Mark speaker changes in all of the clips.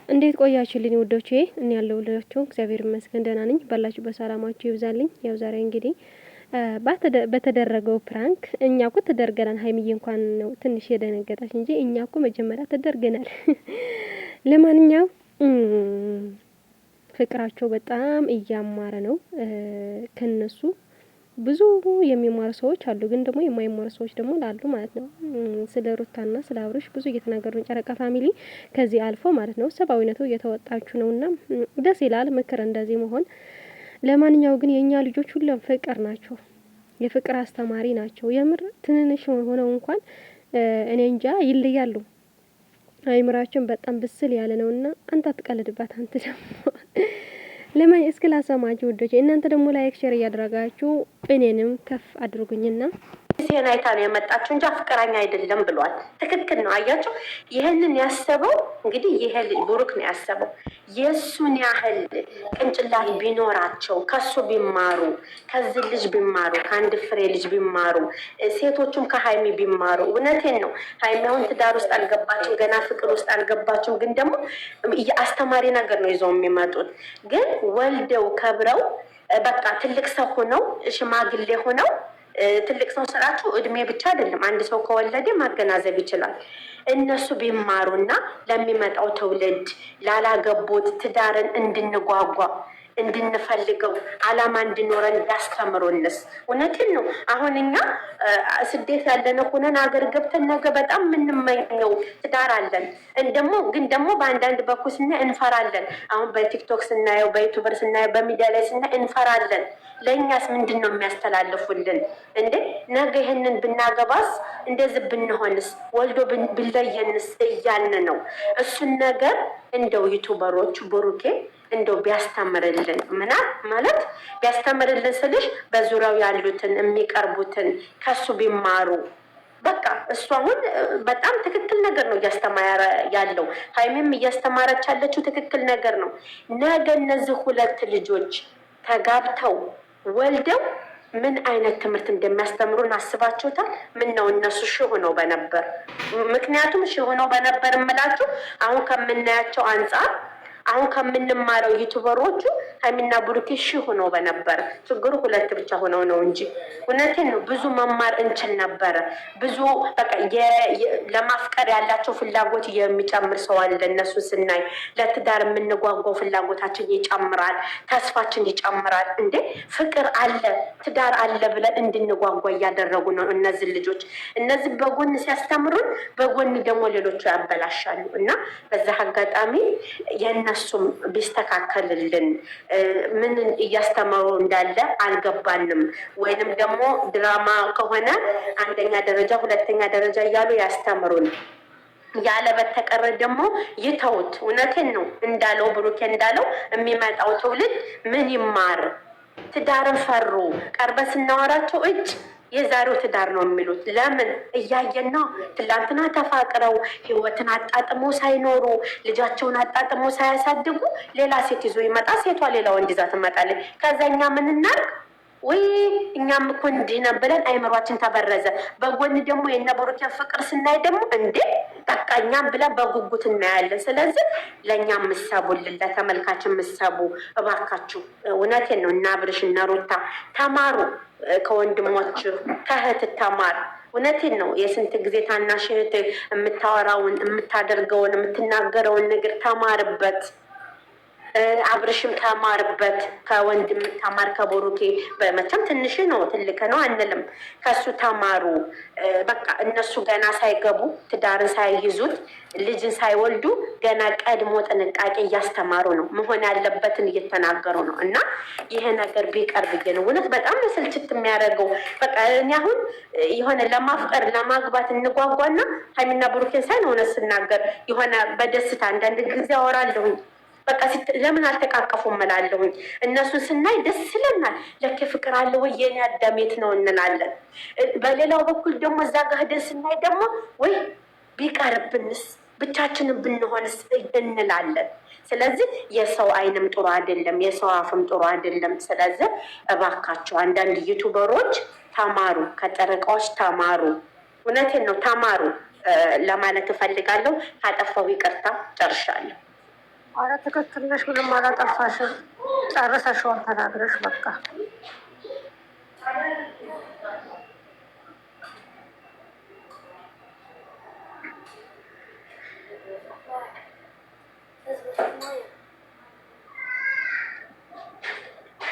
Speaker 1: እንዴት ቆያችሁልኝ ውዶቼ? እኔ ያለሁላችሁ እግዚአብሔር ይመስገን ደህና ነኝ። ባላችሁበት ሰላማችሁ ይብዛልኝ። ያው ዛሬ እንግዲህ በተደረገው prank እኛ እኮ ተደርገናል። ሀይሚዬ እንኳን ነው ትንሽ የደነገጠች እንጂ እኛ እኮ መጀመሪያ ተደርገናል። ለማንኛውም ፍቅራቸው በጣም እያማረ ነው። ከነሱ ብዙ የሚማሩ ሰዎች አሉ፣ ግን ደግሞ የማይማሩ ሰዎች ደግሞ ላሉ ማለት ነው። ስለ ሩታና ስለ አብርሽ ብዙ እየተናገሩ ጨረቃ family ከዚህ አልፎ ማለት ነው ሰብአዊነቱ እየተወጣችሁ ነውና ደስ ይላል። ምክር እንደዚህ መሆን። ለማንኛው ግን የእኛ ልጆች ሁሉም ፍቅር ናቸው፣ የፍቅር አስተማሪ ናቸው። የምር ትንንሽ ሆነው እንኳን እኔ እንጃ ይለያሉ። አይምራቸውን በጣም ብስል ያለ ነውና አንተ አትቀልድባት። አንተ ደግሞ ለማን እስኪ ላሰማችሁ ውዶቼ፣ እናንተ ደግሞ like share እያደረጋችሁ እኔንም ከፍ አድርጉኝና
Speaker 2: ሴን አይታ ነው የመጣችው እንጂ አፍቅራኝ አይደለም ብሏል። ትክክል ነው። አያቸው ይህንን ያሰበው እንግዲህ ይሄ ብሩክ ነው ያሰበው። የእሱን ያህል ቅንጭላት ቢኖራቸው ከሱ ቢማሩ፣ ከዚህ ልጅ ቢማሩ፣ ከአንድ ፍሬ ልጅ ቢማሩ፣ ሴቶቹም ከሀይሚ ቢማሩ። እውነቴን ነው። ሀይሚ አሁን ትዳር ውስጥ አልገባችም፣ ገና ፍቅር ውስጥ አልገባችም። ግን ደግሞ አስተማሪ ነገር ነው ይዘው የሚመጡት። ግን ወልደው ከብረው በቃ ትልቅ ሰው ሆነው ሽማግሌ ሆነው፣ ትልቅ ሰው ስራችሁ እድሜ ብቻ አይደለም። አንድ ሰው ከወለደ ማገናዘብ ይችላል። እነሱ ቢማሩና ለሚመጣው ትውልድ ላላገቡት ትዳርን እንድንጓጓ እንድንፈልገው አላማ እንድኖረን ያስተምሩንስ። እውነትን ነው። አሁን እኛ ስደት ያለነ ሆነን አገር ገብተን ነገ በጣም የምንመኘው ትዳር አለን። ደግሞ ግን ደግሞ በአንዳንድ በኩል ስናይ እንፈራለን። አሁን በቲክቶክ ስናየው፣ በ YouTuber ስናየው፣ በሚዲያ ላይ ስናይ እንፈራለን። ለእኛስ ምንድን ነው የሚያስተላልፉልን? እንዴ ነገ ይህንን ብናገባስ፣ እንደዚህ ብንሆንስ፣ ወልዶ ብለየንስ እያልን ነው። እሱን ነገር እንደው YouTuber ኦቹ ብሩኬ እንደው ቢያስተምርልን ምና ማለት ቢያስተምርልን ስልሽ በዙሪያው ያሉትን የሚቀርቡትን ከሱ ቢማሩ። በቃ እሱ አሁን በጣም ትክክል ነገር ነው እያስተማረ ያለው። ሀይሚም እያስተማረች ያለችው ትክክል ነገር ነው። ነገ እነዚህ ሁለት ልጆች ተጋብተው ወልደው ምን አይነት ትምህርት እንደሚያስተምሩን አስባችሁታል? ምን ነው እነሱ ሺህ ሆነው በነበር። ምክንያቱም ሺህ ሆነው በነበር እምላችሁ አሁን ከምናያቸው አንጻር፣ አሁን ከምንማረው YouTuber ኦቹ ሀይሚና ብሩኬ ሺህ ሆነው በነበረ፣ ችግሩ ሁለት ብቻ ሆነው ነው እንጂ እውነቴን ነው ብዙ መማር እንችል ነበረ። ብዙ በቃ ለማፍቀር ያላቸው ፍላጎት የሚጨምር ሰው አለ። እነሱ ስናይ ለትዳር የምንጓጓው ፍላጎታችን ይጨምራል፣ ተስፋችን ይጨምራል። እንዴ ፍቅር አለ ትዳር አለ ብለን እንድንጓጓ እያደረጉ ነው እነዚህ ልጆች። እነዚህ በጎን ሲያስተምሩን፣ በጎን ደግሞ ሌሎቹ ያበላሻሉ። እና በዛ አጋጣሚ የእነሱም ቢስተካከልልን። ምን እያስተማሩ እንዳለ አልገባንም። ወይንም ደግሞ ድራማ ከሆነ አንደኛ ደረጃ ሁለተኛ ደረጃ እያሉ ያስተምሩን። ያለ በተቀረ ደግሞ ይተውት። እውነቴን ነው እንዳለው ብሩኬ እንዳለው የሚመጣው ትውልድ ምን ይማር? ትዳርን ፈሩ። ቀርበ ስናወራቸው እጅ የዛሬው ትዳር ነው የሚሉት። ለምን እያየን ነው። ትላንትና ተፋቅረው ህይወትን አጣጥሞ ሳይኖሩ፣ ልጃቸውን አጣጥሞ ሳያሳድጉ ሌላ ሴት ይዞ ይመጣ፣ ሴቷ ሌላ ወንድ ይዛ ትመጣለች። ከዛ እኛ ምን እናድርግ? ወይ እኛም እኮ እንዲህ ነን ብለን አይምሯችን ተበረዘ። በጎን ደግሞ የነ ብሩኬን ፍቅር ስናይ ደግሞ እንዴ በቃ እኛም ብለን በጉጉት እናያለን። ስለዚህ ለእኛም ምሰቡልን፣ ለተመልካች ምሰቡ እባካችሁ። እውነቴን ነው። እና አብርሽ እና ሩታ ተማሩ፣ ከወንድሞች ከእህት ተማር። እውነቴን ነው። የስንት ጊዜ ታናሽ እህት የምታወራውን፣ የምታደርገውን፣ የምትናገረውን ነገር ተማርበት። አብርሽም ተማርበት፣ ከወንድም ተማር፣ ከቦሩኬ በመቼም ትንሽ ነው ትልቅ ነው አንልም። ከሱ ተማሩ። በቃ እነሱ ገና ሳይገቡ፣ ትዳርን ሳይይዙት፣ ልጅን ሳይወልዱ ገና ቀድሞ ጥንቃቄ እያስተማሩ ነው፣ መሆን ያለበትን እየተናገሩ ነው። እና ይሄ ነገር ቢቀር ብዬ ነው። እውነት በጣም ስልችት የሚያደርገው። በቃ እኔ አሁን የሆነ ለማፍቀር ለማግባት እንጓጓና ሀይሚና ብሩኬን ሳይን እውነት ስናገር የሆነ በደስታ አንዳንድ ጊዜ አወራለሁኝ። በቃ ለምን አልተቃቀፉም እላለሁኝ። እነሱን ስናይ ደስ ይለናል። ለክ ፍቅር አለ ወይ የኔ አዳሜት ነው እንላለን። በሌላው በኩል ደግሞ እዛ ጋር ሄደን ስናይ ደግሞ ወይ ቢቀርብንስ ብቻችንን ብንሆንስ እንላለን። ስለዚህ የሰው አይንም ጥሩ አይደለም፣ የሰው አፍም ጥሩ አይደለም። ስለዚህ እባካቸው አንዳንድ YouTuber ኦች ተማሩ፣ ከጨረቃዎች ተማሩ። እውነቴን ነው ተማሩ ለማለት እፈልጋለሁ። ካጠፋው ይቅርታ። ጨርሻለሁ።
Speaker 3: አረ ትክክል ነሽ። ምንም አላጠፋሽም። ጨርሰሽዋል ተናግረሽ በቃ።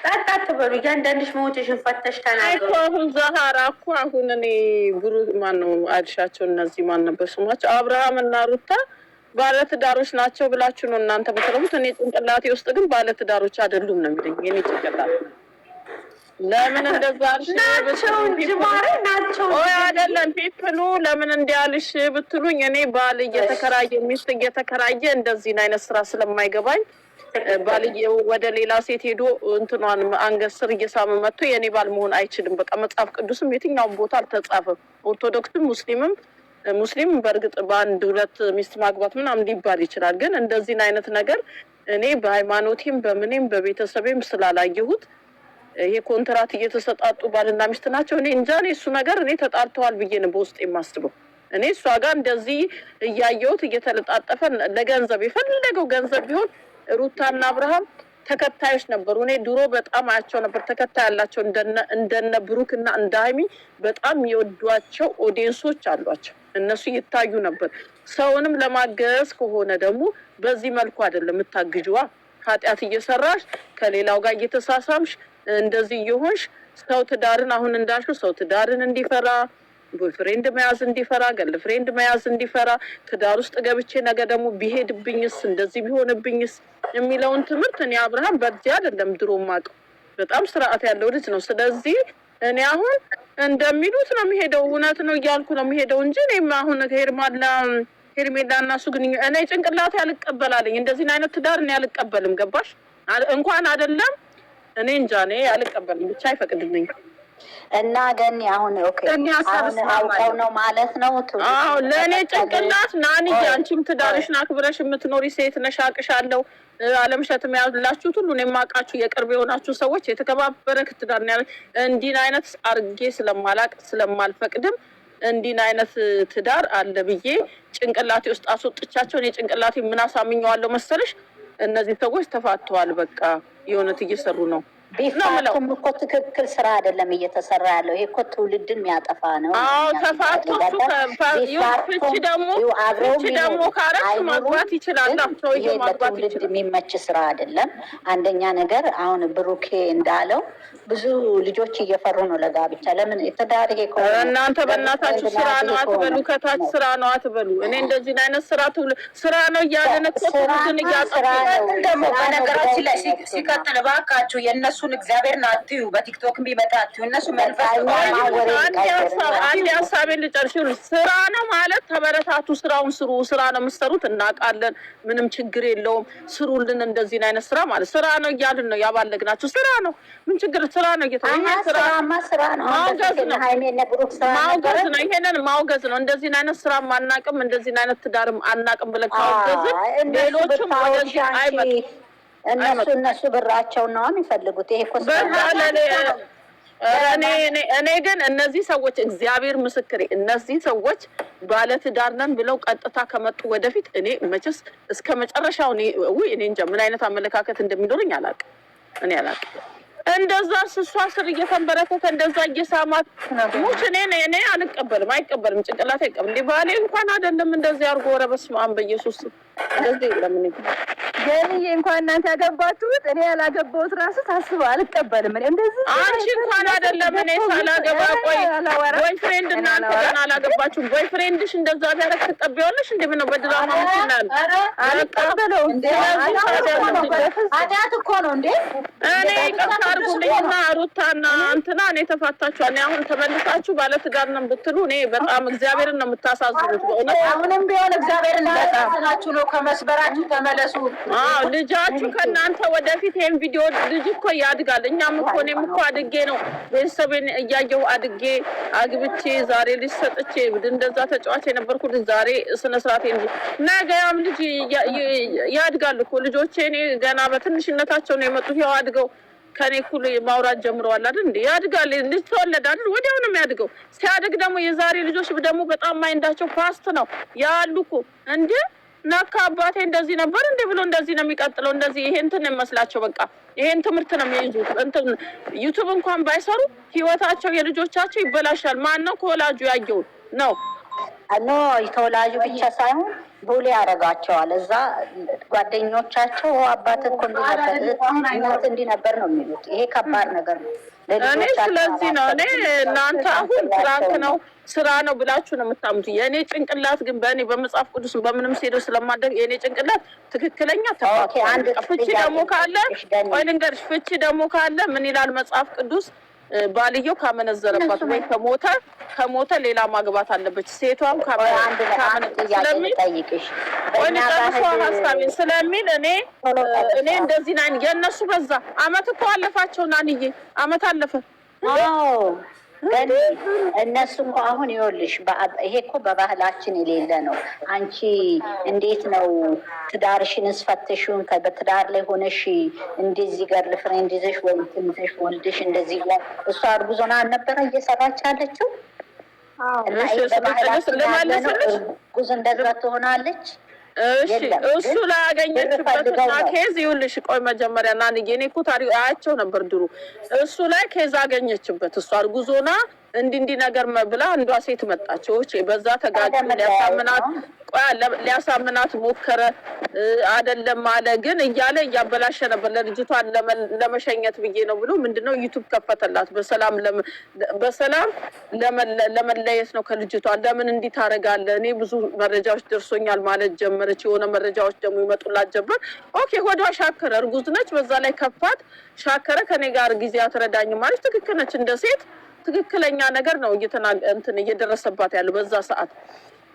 Speaker 2: ጠጥ አትበሉ። እያንዳንድሽ መውጭሽን ፈተሽ ተናገሩ።
Speaker 4: እኮ አሁን ዛሃራ እኮ አሁን እኔ ብሩ ማን ነው አልሻቸው? እነዚህ ማን ነበር ስማቸው? አብርሃም እና ሩታ ባለትዳሮች ናቸው ብላችሁ ነው እናንተ በተለሙት። እኔ ጭንቅላቴ ውስጥ ግን ባለትዳሮች አይደሉም ነው የሚለኝ የኔ ጭንቅላት። ለምን እንደዛ አልሽ
Speaker 2: ናቸው እንጂ ማሬ ናቸው።
Speaker 4: ኦይ አይደለም people ኡ ለምን እንዲያልሽ ብትሉኝ እኔ ባል እየተከራየ ሚስት እየተከራየ እንደዚህን አይነት ስራ ስለማይገባኝ ባልየው ወደ ሌላ ሴት ሄዶ እንትኗን አንገት ስር እየሳመ መጥቶ የእኔ ባል መሆን አይችልም። በቃ መጽሐፍ ቅዱስም የትኛውም ቦታ አልተጻፈም። ኦርቶዶክስም ሙስሊምም ሙስሊም በእርግጥ በአንድ ሁለት ሚስት ማግባት ምናምን ሊባል ይችላል። ግን እንደዚህን አይነት ነገር እኔ በሃይማኖቴም በምኔም በቤተሰቤም ስላላየሁት ይሄ ኮንትራት እየተሰጣጡ ባልና ሚስት ናቸው። እኔ እንጃ እኔ እሱ ነገር እኔ ተጣልተዋል ብዬ ነው በውስጥ የማስበው። እኔ እሷ ጋር እንደዚህ እያየሁት እየተለጣጠፈ ለገንዘብ የፈለገው ገንዘብ ቢሆን ሩታና አብርሃም ተከታዮች ነበሩ። እኔ ድሮ በጣም አያቸው ነበር። ተከታይ ያላቸው እንደነ ብሩክ እና እንደ ሀይሚ በጣም የወዷቸው audience ኦች አሏቸው። እነሱ ይታዩ ነበር። ሰውንም ለማገዝ ከሆነ ደግሞ በዚህ መልኩ አይደለም የምታግዥዋ። ኃጢአት እየሰራሽ ከሌላው ጋር እየተሳሳምሽ እንደዚህ እየሆንሽ ሰው ትዳርን አሁን እንዳልሽው ሰው ትዳርን እንዲፈራ boyfriend መያዝ እንዲፈራ girlfriend መያዝ እንዲፈራ ትዳር ውስጥ ገብቼ ነገ ደግሞ ቢሄድብኝስ እንደዚህ ቢሆንብኝስ የሚለውን ትምህርት እኔ አብርሃም በዚህ አይደለም ድሮ ማቀው በጣም ስርዓት ያለው ልጅ ነው። ስለዚህ እኔ አሁን እንደሚሉት ነው የሚሄደው፣ እውነት ነው እያልኩ ነው የሚሄደው እንጂ እኔም አሁን ሄርማላ ሄርሜላ እና እሱ ግንኙ እኔ ጭንቅላቴ አልቀበላለኝ። እንደዚህን አይነት ትዳር እኔ አልቀበልም። ገባሽ? እንኳን አይደለም እኔ እንጃ እኔ አልቀበልም። ብቻ አይፈቅድልኝም።
Speaker 5: እና ገኒ አሁን okay
Speaker 2: እኔ ሀሳብ
Speaker 5: አሁን አውቀው ነው ማለት ነው።
Speaker 4: አዎ ለእኔ ጭንቅላት ናኒ፣ አንቺም ትዳርሽን አክብረሽ የምትኖሪ ሴት ነሽ፣ አቅሻለሁ። አለምሸትም ያላችሁት ሁሉ እኔ የማውቃችሁ የቅርብ የሆናችሁ ሰዎች የተከባበረ ትዳር ነው ያለ። እንዲህን አይነት አርጌ ስለማላቅ ስለማልፈቅድም እንዲህን አይነት ትዳር አለ ብዬ ጭንቅላቴ ውስጥ አስወጥቻቸው። እኔ ጭንቅላቴ ምን አሳምኘዋለሁ መሰለሽ? እነዚህ ሰዎች ተፋተዋል፣ በቃ የእውነት እየሰሩ ነው ነው የምለው።
Speaker 5: ቢፋቱም እኮ ትክክል ስራ አይደለም እየተሰራ ያለው። ይሄ እኮ ትውልድን የሚያጠፋ ነው።
Speaker 4: አዎ ተፋቶ እሱ ፍቺ ደግሞ ፍቺ ደግሞ ካረግሽ ማግባት ይችላል። ሰውዬው
Speaker 5: ይሄ
Speaker 4: ማግባት
Speaker 5: ለትውልድ
Speaker 4: ይችላል።
Speaker 5: የሚመች ስራ አይደለም። አንደኛ ነገር አሁን ብሩኬ እንዳለው ብዙ ልጆች እየፈሩ ነው ለጋብቻ። ለምን ትዳር ይሄ ከሆነ
Speaker 4: እናንተ በእናታችሁ ስራ ነው አትበሉ፣ ከታች ስራ ነው አትበሉ። እኔ እንደዚህ አይነት ስራ ትውል ስራ ነው እያለን እኮ ትውልድን እያጠፉ
Speaker 5: ስራ ነው።
Speaker 6: ደግሞ
Speaker 5: ስራ ነው
Speaker 6: በነገራችን ላይ
Speaker 5: ብለው
Speaker 6: ሲቀጥል እባካችሁ የእነሱን እግዚአብሔርን አትዩ፣ በቲክቶክ ቢመጣ አትዩ። እነሱ መንፈስ
Speaker 5: በቃ እኛማ ወሬ
Speaker 4: አንድ ሀሳብ አንድ ሀሳቤን ልጨርሽ። ይኸውልሽ ስራ ነው ማለት ተበረታቱ፣ ስራውን ስሩ። ስራ ነው የምትሰሩት እናውቃለን፣ ምንም ችግር የለውም። ስሩልን እንደዚህን አይነት ስራ ማለት ስራ ነው እያልን ነው ያባለግናችሁ። ስራ ነው ምን ችግር ስራ ነው እየተባለ
Speaker 5: አሀ
Speaker 4: ይሄ ስራ
Speaker 5: ስራማ ስራ ነው። አሁን
Speaker 4: ማውገዝ
Speaker 5: በፊት
Speaker 4: ነው
Speaker 5: ሀይሜ እነ ብሩክ ስራ ነበረ።
Speaker 4: ማውገዝ ነው። ይሄንን ማውገዝ ነው። እንደዚህን አይነት ስራም አናውቅም፣ እንደዚህን አይነት ትዳርም አናውቅም ብለን ካወገዝን
Speaker 5: አይ እነሱ
Speaker 4: ሌሎችም
Speaker 5: ብታወጪ
Speaker 4: ወደዚህ
Speaker 5: አንቺ
Speaker 4: አይመጡም
Speaker 5: እነሱ
Speaker 4: አይመጡም።
Speaker 5: እነሱ ብራቸውን ነው የሚፈልጉት። ይሄ እኮ ስራ
Speaker 4: በዛ ለኔ እኔ እኔ እኔ ግን እነዚህ ሰዎች እግዚአብሔር ምስክሬ፣ እነዚህ ሰዎች ባለትዳር ነን ብለው ቀጥታ ከመጡ ወደፊት እኔ መቼስ እስከ መጨረሻው እኔ ውይ እኔ እንጃ ምን አይነት አመለካከት እንደሚኖረኝ አላውቅም። እኔ አላውቅም። እንደዛ እሷ ስር እየተንበረከከ እንደዛ እየሳማት ሙች እኔ እኔ አልቀበልም፣ አይቀበልም፣ ጭንቅላት አይቀበልም። እንዴ ባሌ እንኳን አይደለም እንደዚህ አድርጎ ኧረ በስመ አብ በኢየሱስ እንደዚህ የለም። እኔ
Speaker 7: ገንዬ እንኳን እናንተ ያገባችሁት እኔ ያላገባሁት ራሱ ታስበው አልቀበልም። እኔ እንደዚህ
Speaker 4: አንቺ እንኳን አይደለም እኔ ሳላገባ ቆይ boyfriend እናንተ ገና አላገባችሁም። boyfriend ሽ እንደዛ ቢያደርግ ትቀበያለሽ? እንዴ ምነው በድራማ ምትናል?
Speaker 7: አልቀበለውም።
Speaker 4: ስለዚህ ታዲያ ምንድን ነው?
Speaker 6: ኃጢአት እኮ ነው እንዴ!
Speaker 4: እኔ ይቅርታ አድርጉልኝና ሩታና እንትና እኔ ተፋታችኋል። እኔ አሁን ተመልሳችሁ ባለትዳር ነን ብትሉ እኔ በጣም እግዚአብሔርን ነው የምታሳዝኑት በእውነት።
Speaker 6: አሁንም ቢሆን እግዚአብሔርን እያሳዘናችሁ ነው። ከመስበራችሁ ተመለሱ።
Speaker 4: አዎ ልጃችሁ ከእናንተ ወደፊት ይሄን ቪዲዮ ልጅ እኮ ያድጋል። እኛም እኮ እኔም እኮ አድጌ ነው ቤተሰቤን እያየሁ አድጌ አግብቼ ዛሬ ልጅ ሰጥቼ እንደዛ ተጫዋች የነበርኩ ልጅ ዛሬ ስነ ስርዓት እንጂ ነገ ያም ልጅ ያድጋል እኮ ልጆቼ። እኔ ገና በትንሽነታቸው ነው የመጡት። ያው አድገው ከኔ እኩል ማውራት ጀምረዋል አይደል እንዴ? ያድጋል። ልጅ ተወለደ አይደል? ወዲያው ነው የሚያድገው። ሲያድግ ደግሞ የዛሬ ልጆች ደግሞ በጣም mind ኣቸው fast ነው ያሉ እኮ እንዴ። ነካ አባቴ እንደዚህ ነበር እንዴ ብሎ እንደዚህ ነው የሚቀጥለው። እንደዚህ ይሄ እንትን መስላቸው በቃ ይሄን ትምህርት ነው የሚይዙት። እንትን YouTube እንኳን ባይሰሩ ህይወታቸው የልጆቻቸው ይበላሻል። ማን ነው ከወላጁ ያየውን ነው?
Speaker 5: No፣ ተወላጁ ብቻ ሳይሆን bully ያደርጋቸዋል። እዛ ጓደኞቻቸው አባት እኮ እንዲህ ነበር፣ እናት እንዲህ ነበር ነው የሚሉት። ይሄ ከባድ ነገር ነው።
Speaker 4: እኔ ስለዚህ ነው እኔ እናንተ አሁን prank ነው ስራ ነው ብላችሁ ነው የምታምኑት። የእኔ ጭንቅላት ግን በእኔ በመጽሐፍ ቅዱስ በምንም ሄዶ ስለማደግ የእኔ ጭንቅላት ትክክለኛ ተፋቷል። ፍቺ ደግሞ ካለ፣ ቆይ ልንገርሽ፣ ፍቺ ደግሞ ካለ ምን ይላል መጽሐፍ ቅዱስ? ባልየው ካመነዘረባት ወይ ከሞተ ሌላ ማግባት አለበች። ሴቷም ስለሚል ሀሳቤን ስለሚል እኔ እንደዚህ ናን። የእነሱ በዛ አመት እኮ አለፋቸው ናንዬ፣ አመት አለፈ።
Speaker 5: እነሱ እኮ አሁን ይኸውልሽ፣ ይሄ እኮ በባህላችን የሌለ ነው። አንቺ እንዴት ነው ትዳርሽን ስፈትሽውን በትዳር ላይ ሆነሽ እንደዚህ girlfriend ይዘሽ ወይ እንትን ይዘሽ ወልድሽ እንደዚህ? እሷ እርጉዝ ሆና አልነበረ እየሰራች ያለችው? እና ይሄ በባህላችን ያለ ነው። እርጉዝ እንደዛ ትሆናለች።
Speaker 4: እሺ፣ እሱ ላይ ያገኘችበትና case ይኸውልሽ፣ ቆይ መጀመሪያ ናንዬ፣ እኔ እኮ ታሪክ አያቸው ነበር ድሮ። እሱ ላይ case አገኘችበት። እሷ እርጉዝ ሆና እንዲህ እንዲህ ነገር ብላ አንዷ ሴት መጣች። Okay፣ በዛ ተጋጩ። ሊያሳምናት ሞከረ። አይደለም አለ። ግን እያለ እያበላሸ ነበር። ለልጅቷን ለመሸኘት ብዬ ነው ብሎ ምንድነው YouTube ከፈተላት። በሰላም ለመለየት ነው ከልጅቷ። ለምን እንዲህ ታደርጋለህ? እኔ ብዙ መረጃዎች ደርሶኛል ማለት ጀመረች። የሆነ መረጃዎች ደግሞ ይመጡላት ጀመር። Okay፣ ሆዷ ሻከረ። እርጉዝ ነች። በዛ ላይ ከፋት፣ ሻከረ። ከኔ ጋር ጊዜ አትረዳኝም ማለት ትክክል ነች። እንደ ሴት ትክክለኛ ነገር ነው እንትን እየደረሰባት ያለው በዛ ሰዓት።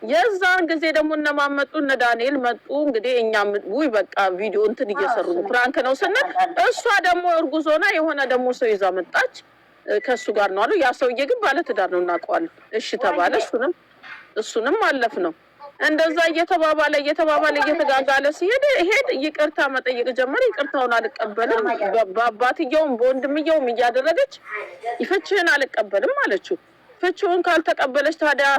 Speaker 4: የዛን ጊዜ ደግሞ እነማን መጡ? እነ ዳንኤል መጡ። እንግዲህ እኛም ውይ በቃ ቪዲዮ እንትን እየሰሩ ነው፣ prank ነው ስንል እሷ ደግሞ እርጉዝ ሆና የሆነ ደግሞ ሰው ይዛ መጣች። ከእሱ ጋር ነው አሉ። ያ ሰውዬ ግን ባለትዳር ነው፣ እናውቀዋለን። እሺ ተባለ። እሱንም አለፍ ነው። እንደዛ እየተባባለ እየተባባለ እየተጋጋለ ሲሄድ ሄድ ይቅርታ መጠየቅ ጀመረ። ይቅርታውን አልቀበልም፣ በአባትየውም በወንድምየውም እያደረገች ፍቺህን አልቀበልም አለችው። ፍቺውን ካልተቀበለች ታዲያ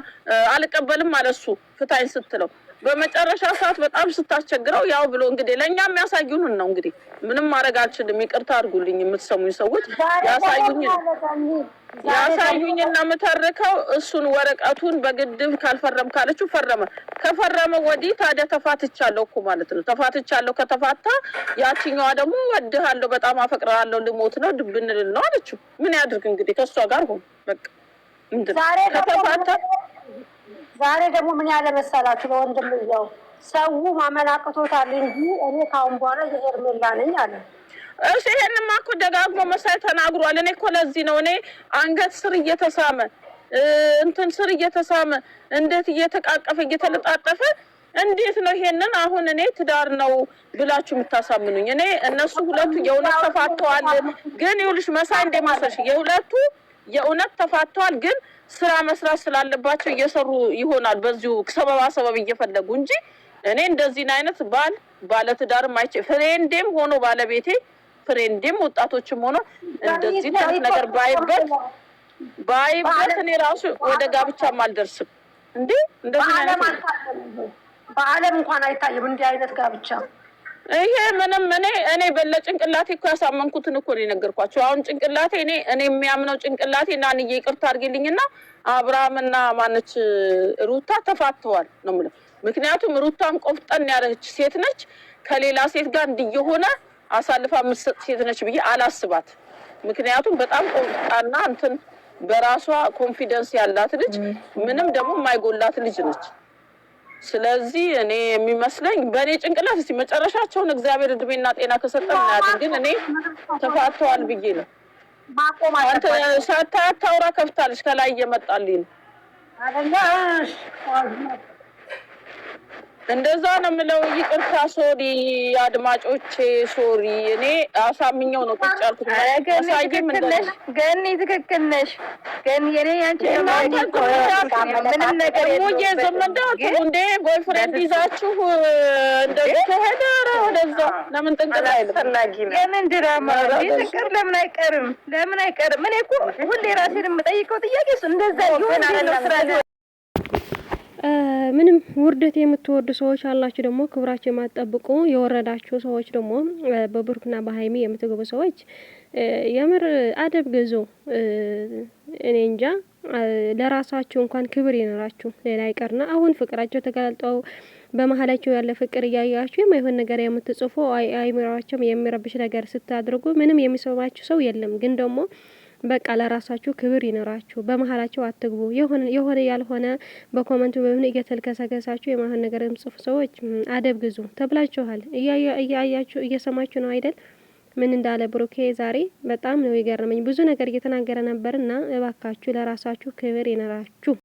Speaker 4: አልቀበልም አለ እሱ ፍታኝ ስትለው፣ በመጨረሻ ሰዓት በጣም ስታስቸግረው ያው ብሎ እንግዲህ ለእኛ የሚያሳዩንን ነው እንግዲህ፣ ምንም ማድረግ አልችልም። ይቅርታ አድርጉልኝ የምትሰሙኝ ሰዎች፣ ያሳዩኝና የምተርከው እሱን ወረቀቱን በግድብ ካልፈረም ካለችው ፈረመ። ከፈረመ ወዲህ ታዲያ ተፋትቻለሁ እኮ ማለት ነው። ተፋትቻለሁ። ከተፋታ ያችኛዋ ደግሞ ወድሃለሁ፣ በጣም አፈቅርሃለሁ፣ ልሞት ነው፣ ድብንልል ነው አለችው። ምን ያድርግ እንግዲህ ከእሷ ጋር ሆኖ በቃ ምንድን ነው ከተፋታ።
Speaker 3: ዛሬ ደግሞ ምን ያለ መሰላችሁ? ለወንድምየው ሰው ማመን አቅቶታል እንጂ እኔ ካሁን በኋላ የሄርሜላ ነኝ አለ።
Speaker 4: እሺ፣ ይሄንማ እኮ ደጋግሞ መሳይ ተናግሯል። እኔ እኮ ለዚህ ነው እኔ አንገት ስር እየተሳመ፣ እንትን ስር እየተሳመ፣ እንዴት እየተቃቀፈ እየተለጣጠፈ እንዴት ነው ይሄንን አሁን እኔ ትዳር ነው ብላችሁ የምታሳምኑኝ? እኔ እነሱ ሁለቱ የእውነት ተፋተዋል። ግን ይኸውልሽ መሳይ እንደ መሰልሽ የሁለቱ የእውነት ተፋተዋል፣ ግን ስራ መስራት ስላለባቸው እየሰሩ ይሆናል በዚሁ ሰበባ ሰበብ እየፈለጉ እንጂ እኔ እንደዚህን አይነት ባል ባለትዳርም አይቼ friend ኤም ሆኖ ባለቤቴ friend ኤም ወጣቶችም ሆኖ እንደዚህ አይነት ነገር ባይበት እኔ ራሱ ወደ ጋብቻም አልደርስም። እንዴ እንደዚህ አይነት
Speaker 3: በዓለም እንኳን አይታይም እንዲህ አይነት ጋብቻ።
Speaker 4: ይሄ ምንም እኔ በለ ጭንቅላቴ እኮ ያሳመንኩትን እኮ ነው የነገርኳቸው። አሁን ጭንቅላቴ እኔ የሚያምነው ጭንቅላቴ ናንዬ ይቅርታ አድርጊልኝና አብርሃምና ማነች ሩታ ተፋተዋል ነው የምለው። ምክንያቱም ሩታም ቆፍጠን ያለች ሴት ነች። ከሌላ ሴት ጋር እንዲየሆነ አሳልፋ የምትሰጥ ሴት ነች ብዬ አላስባት። ምክንያቱም በጣም ቆፍጣና እንትን በራሷ confidence ያላት ልጅ፣ ምንም ደግሞ የማይጎላት ልጅ ነች። ስለዚህ እኔ የሚመስለኝ በእኔ ጭንቅላት፣ እስኪ መጨረሻቸውን እግዚአብሔር እድሜና ጤና ከሰጠን እናያለን። ግን እኔ ተፋተዋል ብዬ ነው። አንተ ሳታያት ታውራ ከፍታለች። ከላይ እየመጣልኝ ነው። እንደዛ ነው የምለው። ይቅርታ sorry አድማጮቼ፣ sorry። እኔ አሳምኘው ነው ቁጭ ያልኩት።
Speaker 7: ገኒ ትክክል ነሽ። ገኒ የኔ ያንቺ ምንም ነገር
Speaker 4: ሙዬ ዝም እንዳትሉ እንዴ። Boyfriend ይዛችሁ እንደዚህ ከሄደ ኧረ ወደዛ ለምን ጥንቅር አይልም?
Speaker 7: የምን ድራማ ጥንቅር ለምን አይቀርም? ለምን አይቀርም? እኔ እኮ ሁሌ ራሴን የምጠይቀው ጥያቄ እሱ እንደዛ ይሆን ነው ስራ።
Speaker 1: ምንም ውርደት የምትወዱ ሰዎች አላችሁ፣ ደግሞ ክብራችሁ የማትጠብቁ የወረዳችሁ ሰዎች ደግሞ በብሩክና በሀይሚ የምትገቡ ሰዎች የምር አደብ ግዙ። እኔ እንጃ ለራሳችሁ እንኳን ክብር ይኖራችሁ። ሌላ ይቀርና አሁን ፍቅራቸው ተገላልጠው በመሀላቸው ያለ ፍቅር እያያችሁ የማይሆን ነገር የምትጽፉ አይምሯቸውም የሚረብሽ ነገር ስታድርጉ ምንም የሚሰማችሁ ሰው የለም። ግን ደግሞ በቃ ለራሳችሁ ክብር ይኖራችሁ። በመሀላቸው አትግቡ። የሆነ ያልሆነ በ comment ኡ በምን እየተልከሰከሳችሁ የማይሆን ነገር የምጽፉ ሰዎች አደብ ግዙ ተብላችኋል። እያያችሁ እየሰማችሁ ነው አይደል? ምን እንዳለ ብሩኬ ዛሬ በጣም ነው የገረመኝ። ብዙ ነገር እየተናገረ ነበርና እባካችሁ ለራሳችሁ ክብር ይኖራችሁ።